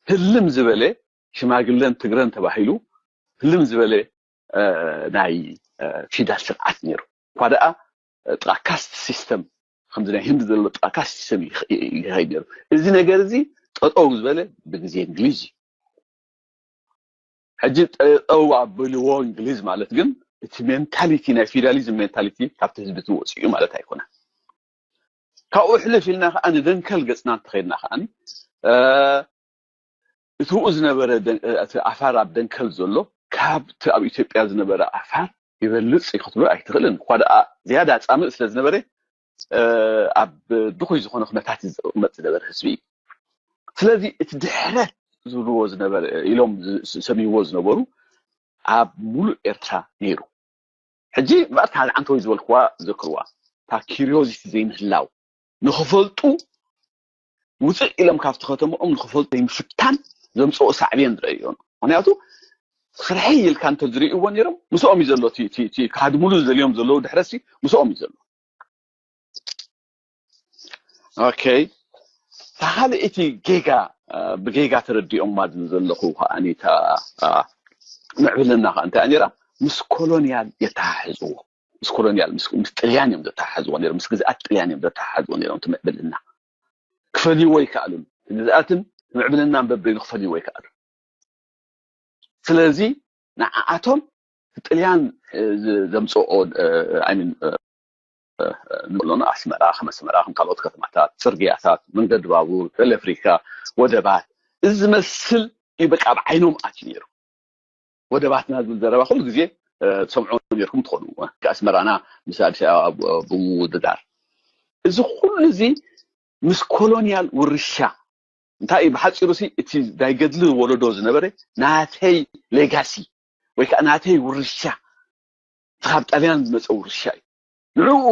ህልም ዝበለ ሽማግለን ትግረን ተባሂሉ ህልም ዝበለ ናይ ፊውዳል ስርዓት ነይሩ። እኳ ደኣ ጥቓ ካስት ሲስተም ከምዚ ናይ ህንዲ ዘሎ ጥቓ ካስት ሲስተም ይኸይድ ነይሩ። እዚ ነገር እዚ ጠጠው ዝበለ ብግዜ እንግሊዝ እዩ። ሕጂ ጠጠው ኣብልዎ እንግሊዝ ማለት ግን እቲ ሜንታሊቲ ናይ ፊውዳሊዝም ሜንታሊቲ ካብቲ ህዝቢ ትወፅኡ ማለት ኣይኮነን። ካብኡ ሕልፍ ኢልና ከዓ ንደንከል ገፅና እንተኸይድና ከዓ እቲ ብኡ ዝነበረ ኣፋር ኣብ ደንከል ዘሎ ካብቲ ኣብ ኢትዮጵያ ዝነበረ ኣፋር ይበልፅ ክትብሎ ኣይትኽእልን። እኳ ደኣ ዝያዳ ፃምእ ስለ ዝነበረ ኣብ ድኹይ ዝኾነ ኩነታት ዝቕመጥ ዝነበረ ህዝቢ እዩ። ስለዚ እቲ ድሕረት ዝብልዎ ዝነበረ ኢሎም ዝሰምይዎ ዝነበሩ ኣብ ሙሉእ ኤርትራ ነይሩ። ሕጂ እምበኣር እታ ዓንተወይ ዝበልክዋ ዘክርዋ እታ ኪሪዮዚቲ ዘይምህላው ንኽፈልጡ ውፅእ ኢሎም ካብቲ ከተምኦም ንኽፈልጡ ዘይምፍታን ዘምፅኦ ሳዕቤን ዝረእዮ። ምክንያቱ ስርሐይ ኢልካ እንተዝርእይዎ ነይሮም ምስኦም እዩ ዘሎ። ካድምሉ ዝደልዮም ዘለዉ ድሕረሲ ምስኦም እዩ ዘሎ። ኦኬ፣ ተካልእ እቲ ጌጋ ብጌጋ ተረዲኦማ ዝብል ዘለኹ ከዓኒ እታ ምዕብልና ከዓ እንታይ ነራ ምስ ኮሎኒያል የተሓሕዝዎ። ምስ ኮሎኒያል ምስ ጥልያን እዮም ዘተሓሕዝዎ ነሮም፣ ምስ ግዝኣት ጥልያን እዮም ዘተሓሕዝዎ ነሮም። እቲ ምዕብልና ክፈልይዎ ይከኣሉን፣ ግዝኣትን ምዕብልናን በበይኑ ክፈልይዎ ይከኣሉ። ስለዚ ንዓኣቶም ጥልያን ዘምፅኦ ኣይሚን ንብሎና ኣስመራ ከም ኣስመራ ከም ካልኦት ከተማታት ፅርግያታት መንገዲ ባቡር ቴሌፍሪካ ወደባት እዚ ዝመስል እዩ በቃ ኣብ ዓይኖም ኣትዩ ነይሩ። ወደባትና ዝብል ዘረባ ኩሉ ግዜ ትሰምዑ ነርኩም ትኾኑ ኣስመራና ምስ ኣዲስ ኣበባ ብምውድዳር እዚ ኩሉ እዚ ምስ ኮሎኒያል ውርሻ እንታይ እዩ ብሓፂሩ ሲ እቲ ናይ ገድሊ ወለዶ ዝነበረ ናተይ ሌጋሲ ወይ ከዓ ናተይ ውርሻ ካብ ጣልያን ዝመፀ ውርሻ እዩ። ንዕኡ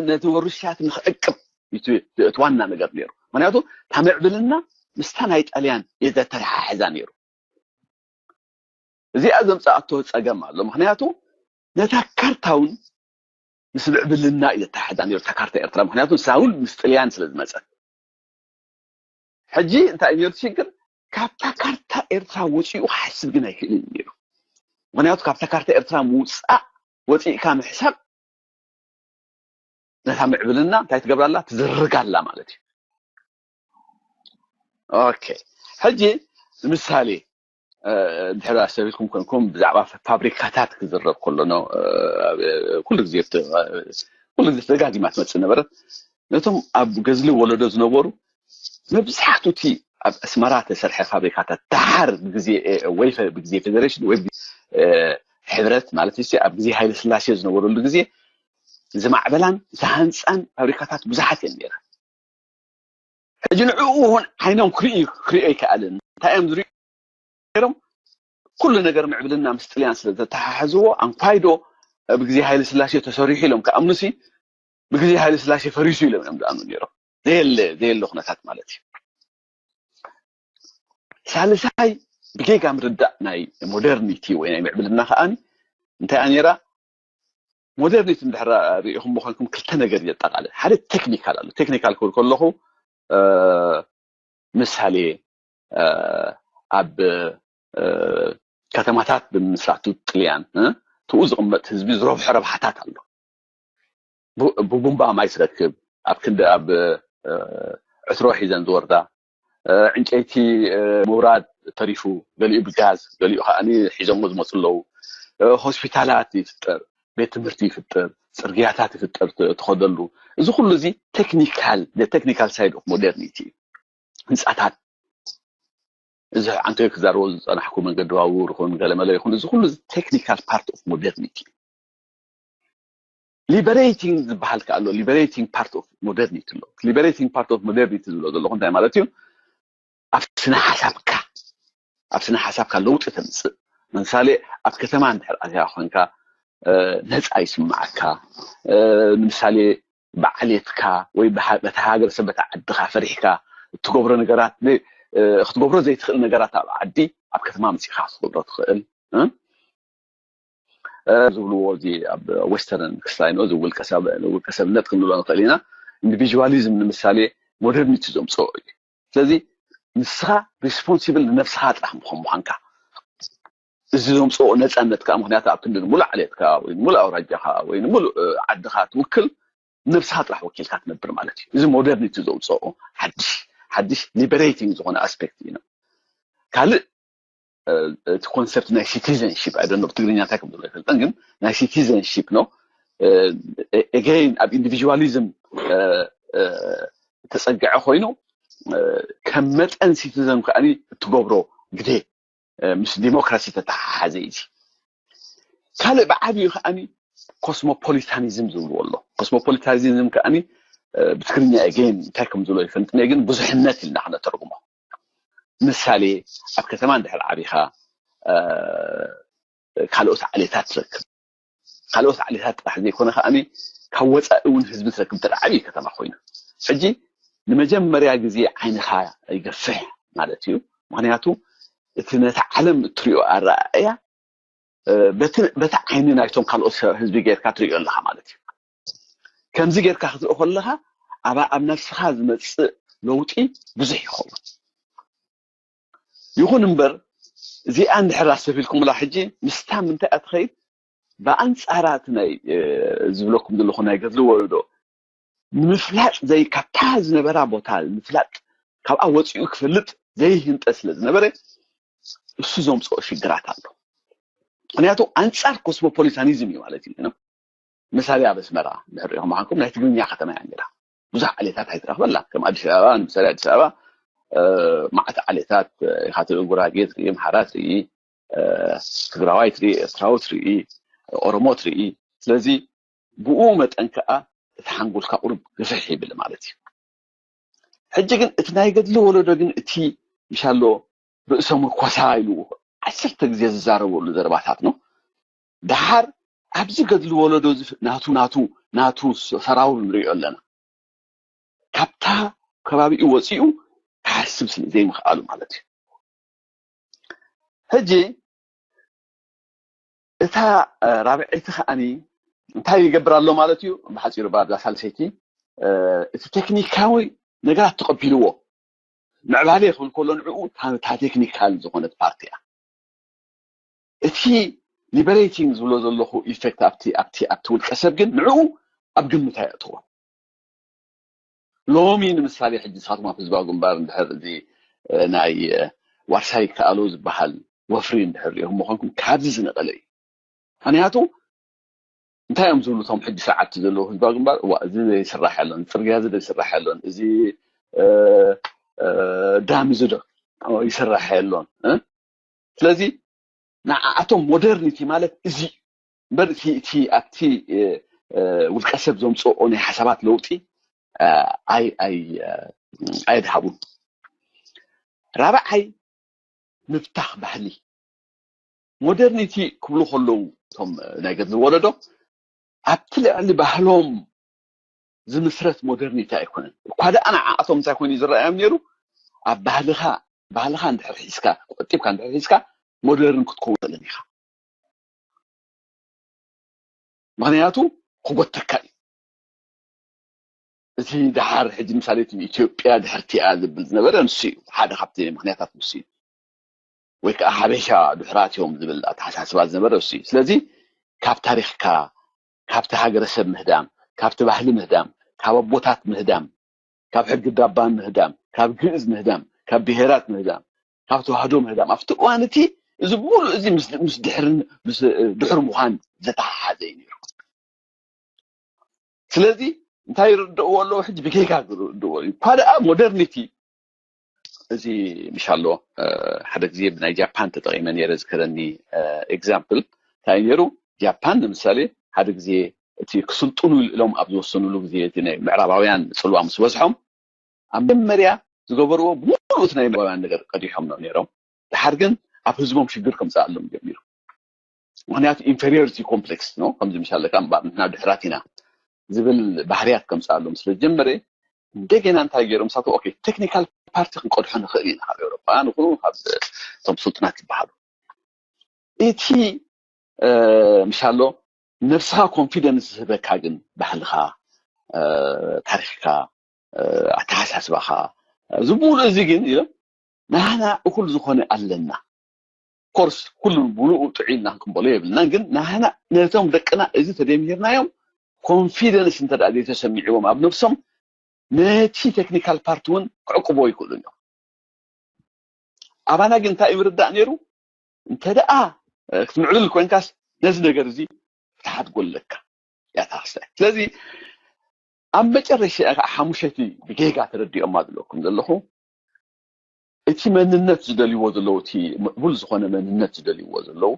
ነቲ ውርሻ እቲ ንክዕቅብ እቲ ዋና ነገር ነይሩ። ምክንያቱ እታ ምዕብልና ምስታ ናይ ጣልያን እየ ዘተሓሕዛ ነይሩ። እዚኣ ዘምፃኣቶ ፀገም ኣሎ። ምክንያቱ ነታ ካርታ እውን ምስ ምዕብልና እዩ ዘተሓሕዛ ነይሩ፣ እታ ካርታ ኤርትራ። ምክንያቱ ንሳ እውን ምስ ጥልያን ስለ ዝመፀት። ሕጂ እንታይ እዩ ነይሩ ሽግር? ካብታ ካርታ ኤርትራ ወፂኡ ክሓስብ ግን ኣይክእልን ነይሩ። ምክንያቱ ካብታ ካርታ ኤርትራ ምውፃእ፣ ወፂእካ ምሕሳብ ነታ ምዕብልና እንታይ ትገብራላ? ትዝርጋላ ማለት እዩ። ኦኬ፣ ሕጂ ንምሳሌ ድሕሪ ኣሰቢልኩም ኮንኩም ብዛዕባ ፋብሪካታት ክዝረብ ከሎ ኩሉ ግዜ ኩሉ ግዜ ተደጋጊማ ትመፅእ ነበረት። ነቶም ኣብ ገዝሊ ወለዶ ዝነበሩ መብዛሕቱ እቲ ኣብ ኣስመራ ተሰርሐ ፋብሪካታት ደሓር ብግዜ ወይ ብግዜ ፌደሬሽን ወይ ሕብረት ማለት እ ኣብ ግዜ ሃይለ ስላሴ ዝነበረሉ ግዜ ዝማዕበላን ዝሃንፃን ፋብሪካታት ብዙሓት እየን ነይረን። ሕጂ ንዕኡ እውን ዓይኖም ክርእዩ ክርእዮ ኣይከኣልን። እንታይ እዮም ዝርእዩ ነይሮም? ኩሉ ነገር ምዕብልና ምስ ጥልያን ስለ ዘተሓሕዝዎ ኣንኳይዶ ብግዜ ሃይለ ስላሴ ተሰሪሑ ኢሎም ክኣምኑሲ ብግዜ ሃይለ ስላሴ ፈሪሱ ኢሎም እዮም ዝኣምኑ ነይሮም። ዘየለ ዘየለ ኩነታት ማለት እዩ። ሳልሳይ ብጌጋ ምርዳእ ናይ ሞደርኒቲ ወይ ናይ ምዕብልና ከኣኒ እንታይ እያ ነይራ? ሞደርኒቲ እንድሕር ሪኢኹም ምዃንኩም ክልተ ነገር የጠቓልል። ሓደ ቴክኒካል ኣሎ። ቴክኒካል ክብል ከለኹ ምሳሌ ኣብ ከተማታት ብምስራቱ ጥልያን ትኡ ዝቕመጥ ህዝቢ ዝረብሖ ረብሓታት ኣሎ። ብቡምባ ማይ ትረክብ፣ ኣብ ክንዲ ኣብ ዕትሮ ሒዘን ዝወርዳ ዕንጨይቲ ምውራድ ተሪፉ፣ ገሊኡ ብጋዝ፣ ገሊኡ ከዓ ሒዞሞ ዝመፁ ኣለዉ። ሆስፒታላት ይፍጠር፣ ቤት ትምህርቲ ይፍጠር፣ ፅርግያታት ይፍጠር ትኸደሉ። እዚ ኩሉ እዚ ቴክኒካል ቴክኒካል ሳይድ ኦፍ ሞደርኒቲ እዩ። ህንፃታት እዚ ዓንተዮ ክዛረቦ ዝፀናሕኩ መንገዲ ባቡር ይኹን ገለመለ ይኹን እዚ ኩሉ ቴክኒካል ፓርት ኦፍ ሞደርኒቲ። ሊበሬቲንግ ዝበሃል ከ ኣሎ። ሊበሬቲንግ ፓርት ኦፍ ሞደርኒቲ ኣሎ። ሊበሬቲንግ ፓርት ኦፍ ሞደርኒቲ ዝብሎ ዘለኹ እንታይ ማለት እዩ? ኣብ ስነ ሓሳብካ ኣብ ስነ ሓሳብካ ለውጢ ተምፅእ። ምሳሌ ኣብ ከተማ እንድሕር ኣትያ ኮንካ ነፃ ይስማዓካ። ንምሳሌ ብዓሌትካ ወይ በታ ሃገር ሰብ በታ ዓድካ ፈሪሕካ እትገብሮ ነገራት ክትገብሮ ዘይትኽእል ነገራት ኣብ ዓዲ ኣብ ከተማ መፂእካ ክትገብሮ ትኽእል። ዝብልዎ እዚ ኣብ ዌስተርን ክስታይ ነው እዚ ውልቀሰብነት ክንብሎ ንኽእል ኢና። ኢንዲቪጁዋሊዝም ንምሳሌ ሞደርኒቲ ዘምፅኦ እዩ። ስለዚ ንስኻ ሪስፖንሲብል ንነብስኻ ጥራሕ ምዃን ምዃንካ እዚ ዘምፅኦ ነፃነት ከዓ ምክንያቱ ኣብ ክንዲ ንሙሉእ ዓሌትካ ወይ ንሙሉእ ኣውራጃኻ ወይ ንሙሉእ ዓድኻ ትውክል ነብስኻ ጥራሕ ወኪልካ ትነብር ማለት እዩ። እዚ ሞደርኒቲ ዘውፅኦ ሓድሽ ሓድሽ ሊበሬቲንግ ዝኾነ ኣስፔክት እዩ። ካልእ እቲ ኮንሰፕት ናይ ሲቲዘንሺፕ ኣይ ዶንት ኖ ብትግርኛ እንታይ ከም ዘሎ ኣይፈልጠን፣ ግን ናይ ሲቲዘንሺፕ ነው። ኤገይን ኣብ ኢንዲቪጁዋሊዝም ተፀግዐ ኮይኑ ከም መጠን ሲቲዘን ከዓ እትገብሮ ግደ ምስ ዲሞክራሲ ተተሓሓዘ እዩ። ካልእ ብዓብዩ ከዓ ኮስሞፖሊታኒዝም ዝብልዎ ኣሎ። ኮስሞፖሊታኒዝም ከዓ ብትግርኛ ኤገይን እንታይ ከም ዝብሎ ይፈልጥን እየ፣ ግን ብዙሕነት ኢልና ክነተርጉሞ። ምሳሌ ኣብ ከተማ እንድሕር ዓቢኻ ካልኦት ዓሌታት ትረክብ። ካልኦት ዓሌታት ጥራሕ ዘይኮነ ከዓ ካብ ወፃኢ እውን ህዝቢ ትረክብ እንተ ዓብዪ ከተማ ኮይና። ሕጂ ንመጀመርያ ግዜ ዓይንኻ ይገፍሕ ማለት እዩ። ምክንያቱ እቲ ነቲ ዓለም እትሪኦ ኣረኣእያ በቲ ዓይኒ ናይቶም ካልኦት ህዝቢ ጌርካ ትሪኦ ኣለካ ማለት እዩ። ከምዚ ጌርካ ክትርኢ ከለካ ኣብ ኣብ ነብስካ ዝመፅእ ለውጢ ብዙሕ ይኸውን። ይኹን እምበር እዚኣ እንድሕር ኣስተፊልኩምላ ሕጂ ምስታ ምንታይ እያ ትኸይድ? ብኣንፃራ እቲ ናይ ዝብለኩም ዘለኹ ናይ ገድሊ ወለዶ ንምፍላጥ ዘይ ካብታ ዝነበራ ቦታ ንምፍላጥ ካብኣ ወፂኡ ክፈልጥ ዘይህንጠ ስለ ዝነበረ እሱ ዘምፅኦ ሽግራት ኣሎ። ምክንያቱ ኣንፃር ኮስሞፖሊታኒዝም እዩ ማለት እዩ። ምሳሌ ኣብ ኣስመራ እንድሕር ሪኢኹም ምዃንኩም ናይ ትግርኛ ከተማ እያ ነይራ። ብዙሕ ዓሌታት ኣይትረኽበላ። ከም ኣዲስ ኣበባ ንምሳሌ ኣዲስ ኣበባ መዓት ዓሌታት ኢኻ ትርኢ፣ ጉራጌ ትርኢ፣ ኣምሓራ ትርኢ፣ ትግራዋይ ትርኢ፣ ኤርትራዊ ትርኢ፣ ኦሮሞ ትርኢ። ስለዚ ብኡ መጠን ከዓ እቲ ሓንጎልካ ቁሩብ ግፍሕ ይብል ማለት እዩ። ሕጂ ግን እቲ ናይ ገድሊ ወለዶ ግን እቲ ምሻሎ ርእሰ ምርኮሳ ኢሉ ዓሰርተ ግዜ ዝዛረበሉ ዘረባታት ነው። ደሓር ኣብዚ ገድሊ ወለዶ ናቱ ናቱ ናቱ ሰራውር ንሪኦ ኣለና። ካብታ ከባቢኡ ወፂኡ ክሓስብ ስለ ዘይምኽኣሉ ማለት እዩ። ሕጂ እታ ራብዐይቲ ከዓኒ እንታይ ይገብር ኣሎ ማለት እዩ? ብሓፂሩ ባዛ ሳልሰይቲ እቲ ቴክኒካዊ ነገራት ተቐቢልዎ ምዕባለ ክብል ከሎ ንዕኡ እታ ቴክኒካል ዝኾነት ፓርቲ እያ። እቲ ሊበሬቲንግ ዝብሎ ዘለኹ ኢፌክት ኣብቲ ኣብቲ ኣብቲ ውልቀ ሰብ ግን ንዕኡ ኣብ ግምት ኣየእትዎ። ሎሚ ንምሳሌ ሕጂ ንስኻትኩም ኣብ ህዝባዊ ግንባር እንድሕር እዚ ናይ ዋርሳይ ከኣሎ ዝበሃል ወፍሪ እንድሕር ሪኢኹም ምኾንኩም ካብዚ ዝነቐለ እዩ። ምክንያቱ እንታይ እዮም ዝብሉ እቶም ሕጂ ሰዓብቲ ዘለዉ ህዝባዊ ግንባር? እዋ እዚ ይስራሕ ያሎን፣ ፅርግያ እዚ ይስራሕ ያሎን፣ እዚ ዳም እዚ ዶ ይስራሕ ያሎን። ስለዚ ንዓኣቶም ሞደርኒቲ ማለት እዚ እምበር እቲ ኣብቲ ውልቀ ሰብ ዘምፅኦ ናይ ሓሳባት ለውጢ ኣየድሃቡን። ራብዓይ ምብታኽ ባህሊ። ሞደርኒቲ ክብሉ ከለዉ እቶም ናይ ገድሊ ወለዶ ኣብቲ ልዕሊ ባህሎም ዝምስረት ሞደርኒቲ ኣይኮነን። እኳ ደኣ ንዓኣቶም እንታይ ኮይኑ ዝረኣዮም ነይሩ? ኣብ ባህልኻ ባህልኻ እንድሕር ሒዝካ ቆጢብካ እንድሕር ሒዝካ ሞደርን ክትከውን ትኽእልን ኢኻ። ምክንያቱ ክጎተካ እዩ። እቲ ደሓር ሕጂ ምሳሌ እቲ ኢትዮጵያ ድሕርቲኣ ዝብል ዝነበረ ንሱ እዩ። ሓደ ካብቲ ምክንያታት ንሱ እዩ። ወይ ከዓ ሓበሻ ድሕራት እዮም ዝብል ኣተሓሳስባ ዝነበረ ንሱ እዩ። ስለዚ ካብ ታሪኽካ፣ ካብቲ ሃገረሰብ ምህዳም፣ ካብቲ ባህሊ ምህዳም፣ ካብ ኣቦታት ምህዳም፣ ካብ ሕጊ ዳባን ምህዳም፣ ካብ ግእዝ ምህዳም፣ ካብ ብሄራት ምህዳም፣ ካብ ተዋህዶ ምህዳም ኣብቲ እዋን እቲ እዚ ሙሉእ እዚ ምስ ምስ ድሕርን ምስ ድሕሪ ምዃን ዝተሓሓዘ እዩ ነይሩ። ስለዚ እንታይ ይርድእዎ ኣለዉ? ሕጂ ብጌጋ ዝርድእዎ እዩ እኳ ደኣ ሞደርኒቲ እዚ ምሻሎ ሓደ ግዜ ብናይ ጃፓን ተጠቂመ ነይረ ዝከረኒ ኤግዛምፕል እንታይ ነይሩ? ጃፓን ንምሳሌ ሓደ ግዜ እቲ ክስልጥኑ ኢሎም ኣብ ዝወሰኑሉ ግዜ እቲ ናይ ምዕራባውያን ፅልዋ ምስ በዝሖም ኣብ መጀመርያ ዝገበርዎ ብምሉእ እቲ ናይ ምዕራባውያን ነገር ቀዲሖም ነው ነይሮም። ድሓር ግን ኣብ ህዝቦም ሽግር ከምፅኣሎም ጀሚሩ። ምክንያቱ ኢንፌሪዮሪቲ ኮምፕሌክስ ነው ከምዚ ምሻለካ እምበኣር ንሕና ድሕራት ኢና ዝብል ባህርያት ከምፅኣሎም ስለ ዝጀመረ እንደገና እንታይ ገይሮም ሳቶ ኦኬ ቴክኒካል ፓርቲ ክንቀድሖ ንኽእል ኢና ካብ ኤውሮጳ ንኹኑ ካብ እቶም ስልጡናት ዝበሃሉ እቲ ምሻሎ ነብስኻ ኮንፊደንስ ዝህበካ ግን ባህልኻ ታሪክካ ኣተሓሳስባኻ እዚ ሙሉ እዚ ግን ኢሎም ናህና እኩል ዝኾነ ኣለና ኮርስ ኩሉ ሙሉኡ ጥዑይ ኢልና ክንቅበሎ የብልና ግን ናህና ነቶም ደቅና እዚ ተደሚርናዮም ኮንፊደንስ እንተ ዘይተሰሚዕዎም ኣብ ነብሶም ነቲ ቴክኒካል ፓርት እውን ክዕቅቦ ይክእሉ እዮም ኣባና ግን እንታይ ምርዳእ ነይሩ እንተ ደኣ ክትምዕብል ኮይንካስ ነዚ ነገር እዚ ፍትሓት ጎለካ ያታክስታይ ስለዚ ኣብ መጨረሻ ከዓ ሓሙሸቲ ብጌጋ ተረዲኦማ ዘለኩም ዘለኹ እቲ መንነት ዝደልይዎ ዘለዉ እቲ ምዕቡል ዝኾነ መንነት ዝደልይዎ ዘለዉ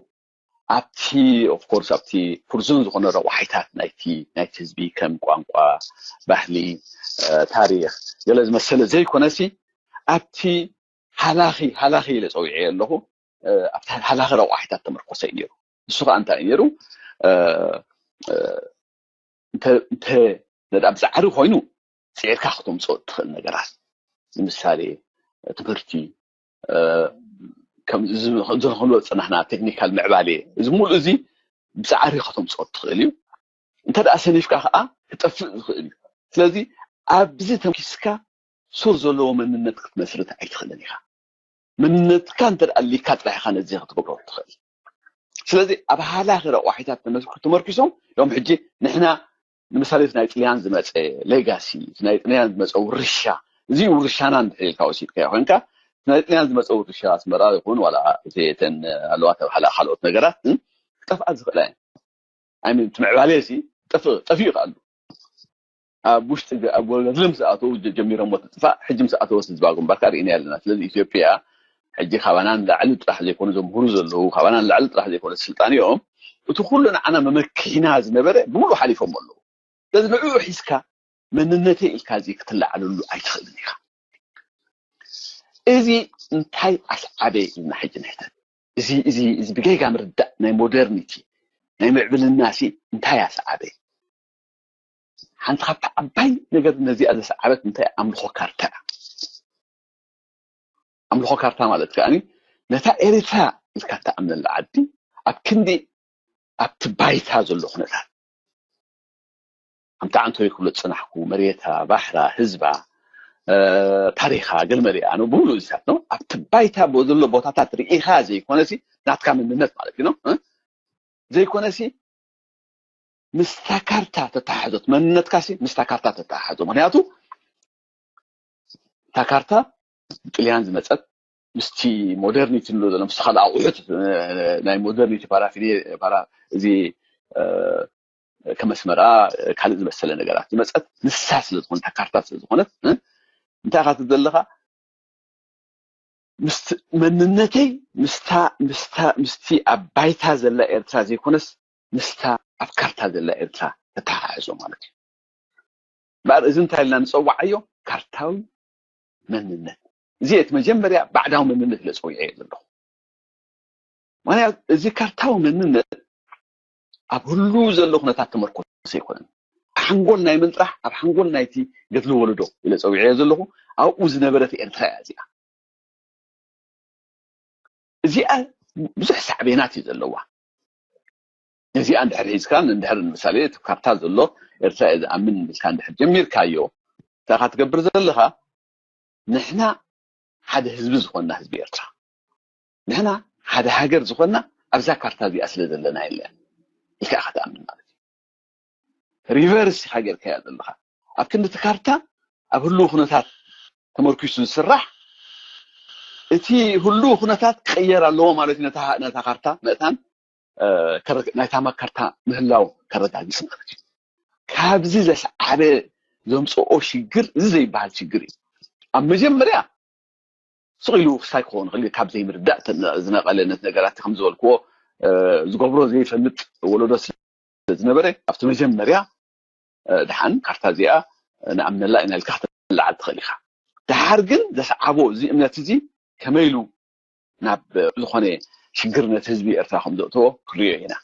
ኣብቲ ኦፍኮርስ ኣብቲ ፕርዙን ዝኾነ ረቋሒታት ናይቲ ናይቲ ህዝቢ ከም ቋንቋ ባህሊ ታሪክ ገለ ዝመሰለ ዘይኮነሲ ኣብቲ ሃላኺ ሃላኺ ኢለ ፀዊዐ ኣለኹ ኣብቲ ሃላኺ ረቋሒታት ተመርኮሰ እዩ ነይሩ ንሱ ከዓ እንታይ እዩ ነይሩ እንተ ነዳ ብፃዕሪ ኮይኑ ፅዒርካ ክተምፅኦ እትኽእል ነገራት ንምሳሌ ትምህርቲ ዝንክሎ ፅናሕና ቴክኒካል ምዕባሌ እዚ ሙሉእ እዚ ብፃዕሪ ከተምፅኦ እትኽእል እዩ እንተ ደኣ ሰኒፍካ ከዓ ክጠፍእ ዝኽእል እዩ ስለዚ ኣብዚ ተምኪስካ ሱር ዘለዎ መንነት ክትመስርት ኣይትኽእልን ኢኻ መንነትካ እንተ ኣሊካ ጥራሕ ኢኻ ነዚ ክትገብሮ ትኽእል ስለዚ ኣብ ሃላኺ ረቋሒታት ተመርኪሶም እዮም ሕጂ ንሕና ንምሳሌ ናይ ጥልያን ዝመፀ ሌጋሲ ናይ ጥልያን ዝመፀ ውርሻ እዚ ውርሻና እንድሕር ኢልካ ወሲድካዮ ኮይንካ ናይ ጥልያን ዝመፀ ውርሻ ኣስመራ ይኹን ዋላ እተን ኣለዋ ተባሃላ ካልኦት ነገራት ክጠፍኣ ዝኽእላ እየን ኣይምን እቲ ምዕባለ ሲ ጠፍእ ጠፊኡ ይኽኣሉ ኣብ ውሽጢ ኣብ ወለድልም ዝኣተው ጀሚሮሞ ትጥፋእ ሕጂ ምስ ኣተወስ ህዝባዊ ግንባርካ ርኢና ኣለና ስለዚ ኢትዮጵያ ሕጂ ካባና ንላዕሊ ጥራሕ ዘይኮኑ ዘምህሩ ዘለዉ ካባና ንላዕሊ ጥራሕ ዘይኮነ ስልጣን እዮም እቲ ኩሉ ንዓና መመክሒና ዝነበረ ብምሉ ሓሊፎም ኣለዉ ስለዚ ንዕኡ ሒዝካ መንነተይ ኢልካ እዚ ክትለዓለሉ ኣይትኽእልን ኢኻ እዚ እንታይ ኣስዓበ ኢልና ሕጂ ንሕተት እዚ እዚ እዚ ብጌጋ ምርዳእ ናይ ሞደርኒቲ ናይ ምዕብልና ሲ እንታይ ኣስዓበ ሓንቲ ካብቲ ዓባይ ነገር ነዚኣ ዘስዓበት እንታይ ኣምልኾ ካርታ እያ። ኣምልኾ ካርታ ማለት ከኣ ነታ ኤሪትራ ኢልካ እትኣምነላ ዓዲ ኣብ ክንዲ ኣብቲ ባይታ ዘሎ ኩነታት ከምቲ ዓንቶይ ክብሎ ዝጸናሕኩ መሬታ፣ ባሕራ፣ ህዝባ፣ ታሪኻ፣ ገለመሊኣ ነው ብምሉእ እዚታት ነው ኣብቲ ባይታ ዘሎ ቦታታት ርኢኻ ዘይኮነሲ ናትካ መንነት ማለት እዩ ነው ዘይኮነሲ ምስታ ካርታ ተተሓሕዞት መንነትካሲ ምስታ ካርታ ተተሓሕዞ ምክንያቱ እታ ካርታ ብጥልያን ዝመፀት ምስቲ ሞደርኒቲ ንብሎ ዘሎ ምስቲ ካልእ ኣቑሑት ናይ ሞደርኒቲ ፓራፊኒ ፓራ እዚ ከመስመራ ካልእ ዝመሰለ ነገራት ዝመፀት ንሳ ስለዝኾነት እታ ካርታ ስለዝኾነት እንታይ ኢኻ ትብል ዘለኻ መንነተይ ምስቲ ኣብ ባይታ ዘላ ኤርትራ ዘይኮነስ ምስታ ኣብ ካርታ ዘላ ኤርትራ ተተሓሕዞ ማለት እዩ። እምበኣር እዚ እንታይ ኢልና ንፀዋዓዮ? ካርታዊ መንነት። እዚ እቲ መጀመርያ ባዕዳዊ መንነት ኢለ ፀዊዐዮ ዘለኹ። ምክንያቱ እዚ ካርታዊ መንነት ኣብ ህሉ ዘሎ ኩነታት ተመርኮሰ ኣይኮነን። ሓንጎል ናይ ምንጥራሕ ኣብ ሓንጎል ናይቲ ገድሊ ወለዶ ኢለ ፀዊዐዮ ዘለኹ ኣብኡ ዝነበረት ኤርትራ እያ እዚኣ። እዚኣ ብዙሕ ሳዕቤናት እዩ ዘለዋ። ነዚኣ እንድሕር ሒዝካ እንድሕር ንምሳሌ እቲ ካርታ ዘሎ ኤርትራ እየ ዝኣምን ኢልካ እንድሕር ጀሚርካዮ እንታይ ኢኻ ትገብር ዘለኻ? ንሕና ሓደ ህዝቢ ዝኾንና ህዝቢ ኤርትራ ንሕና ሓደ ሃገር ዝኾንና ኣብዛ ካርታ እዚኣ ስለ ዘለና የለን ኢልካ ኢኻ ትኣምን ማለት እዩ። ሪቨርስ ኢኻ ጌርካያ ዘለኻ ኣብ ክንዲ እቲ ካርታ ኣብ ህልው ኩነታት ተመርኪሱ ዝስራሕ እቲ ህልው ኩነታት ክቕየር ኣለዎ ማለት እዩ። ነታ ካርታ ምእታን ናይታ ካርታ ምህላው ከረጋግጽ ማለት እዩ። ካብዚ ዘስዓበ ዘምፅኦ ሽግር እዚ ዘይበሃል ሽግር እዩ። ኣብ መጀመርያ ስቕ ኢሉ ክሳይ ክኸውን ይኽእል ካብ ዘይምርዳእ ዝነቐለ ነት ነገራት ከም ዝበልክዎ ዝገብሮ ዘይፈልጥ ወለዶ ስለ ዝነበረ ኣብቲ መጀመርያ ድሓን ካርታ እዚኣ ንኣምነላ ኢና ኢልካ ከተለዓል ትኽእል ኢኻ። ድሓር ግን ዘስዓቦ እዚ እምነት እዚ ከመይ ኢሉ ናብ ዝኾነ ሽግር ነቲ ህዝቢ ኤርትራ ከም ዘእተዎ ክንሪኦ ኢና።